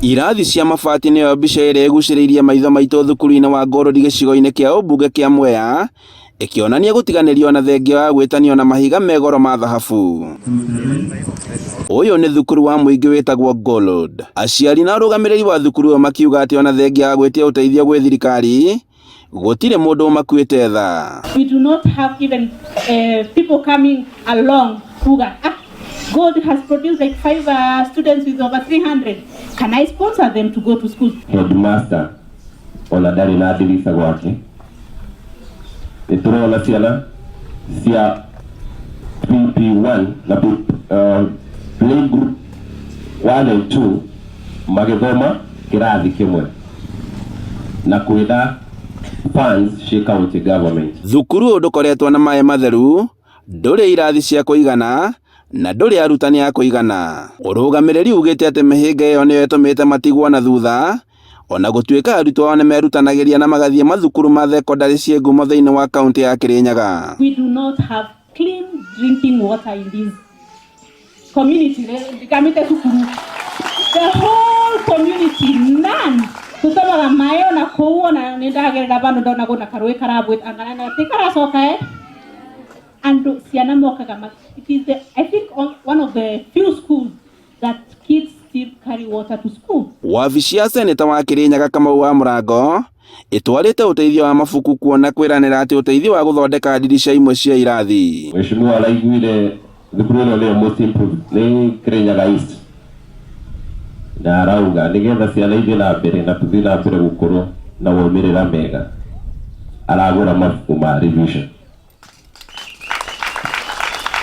Irathi cia mabati nĩyo mbica ĩrĩa ĩgucĩrĩirie maitho maitũ thukuru-inĩ wa Ngũrũri gĩcigo-inĩ kĩa ũmbunge kĩa Mwea, ĩkĩonania gũtiganĩrio na thengia wa gwĩtanio na mahiga me goro ma thahabu. Ũyũ nĩ thukuru wa mũingĩ wĩtagwo Gold. Aciari na arũgamĩrĩri wa thukuru ũyũ makiuga atĩ ona thengia wa gwĩtia ũteithio gwĩ thirikari, gũtirĩ mũndũ ũmakuĩte tha. We do not have even people coming along kuga, ah, God has produced like five students with over 300. Can I sponsor them to go to school? Headmaster ona ndarĩ na ndirica gwake. Nĩ tũrona ciana cia PP1 na play group 1 and 2 magĩthoma kĩrathi kĩmwe na kwĩna funds cia county government. Thukuru ũyũ ndũkoretwo na maĩ matheru, ndũrĩ irathi cia kũigana na ndũrĩ arutani a kũigana. Ũrũgamĩrĩri ugĩte atĩ mĩhĩnga ĩyo nĩyo ĩtũmĩte matigwo na thutha, ona gũtuĩka arutwo ao nĩmerutanagĩria na magathiĩ mathukuru ma thekondarĩ ciĩ ngumo thĩinĩ wa kaunti ya Kirinyaga. We do not have clean drinking water in this community. Ndikamite cukuru. The whole community, none. Tutemaga maĩ ona kũu, ona nĩ ndagerera bandũ ndona gũna karũĩ karabwĩta angana na ti karacoka eh. Andũ ciana mokaga it is the, I think on, one of the few schools that kids still carry water to school. Wabici ya seneta wa Kirinyaga Kamau wa Mũrango ĩtwarĩte ũteithio wa mabuku kuona kwĩranĩra atĩ ũteithio wa gũthondeka ndirica imwe cia irathi. Mheshimiwa araiguire thukuru ĩno nĩyo most improved nĩ Kirinyaga East, na arauga nĩgetha ciana ithiĩ na mbere na tũthiĩ na mbere gũkorwo na maumĩrĩra mega, aragũra mabuku ma revision.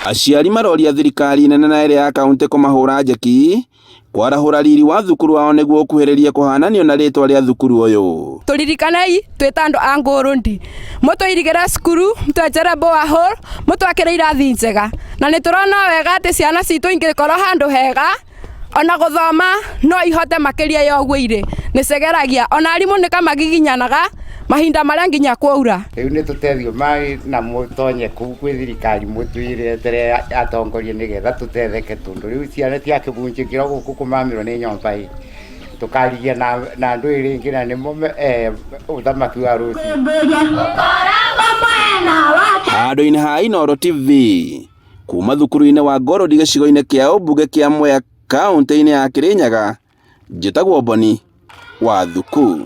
Aciari maroria thirikari nene na ĩrĩa ya kaunti kũmahũra njeki kwarahũra riri wa thukuru wao nĩguo ũkuhĩrĩrie kũhananio na rĩtwa rĩa thukuru ũyũ. Tũririkanei twĩ ta andũ a Ngũrũndi, mũtũirigĩre cukuru, mũtwenjere borehole, mũtwakĩre irathi njega, na nĩ tũrona wega atĩ ciana citũ ingĩkorwo handũ hega ona gũthoma no ihote makĩria ya ũguo irĩ nĩcigeragia, ona arimũ nĩ kamagiginyanaga mahinda marĩa nginya kwaura. Rĩu nĩ tũtethio maĩ na mũtonye kũu kwĩ thirikari mũtwĩretere atongoria nĩgetha tũtetheke, tondũ rĩu ciana ciakĩbunjĩkĩra gũkũ kũmamĩrwo nĩ nyũmba ĩ tũkarigia na andũ rĩngĩ na nĩmo ũthamaki wa rũciũ. Handũ-inĩ ha Inooro TV kuma thukuru-inĩ wa Ngorodi gĩcigo-inĩ kĩa ũmbunge kĩa Mwea kaunti-inĩ ya Kirinyaga, njĩtagwo Boni wa Thuku.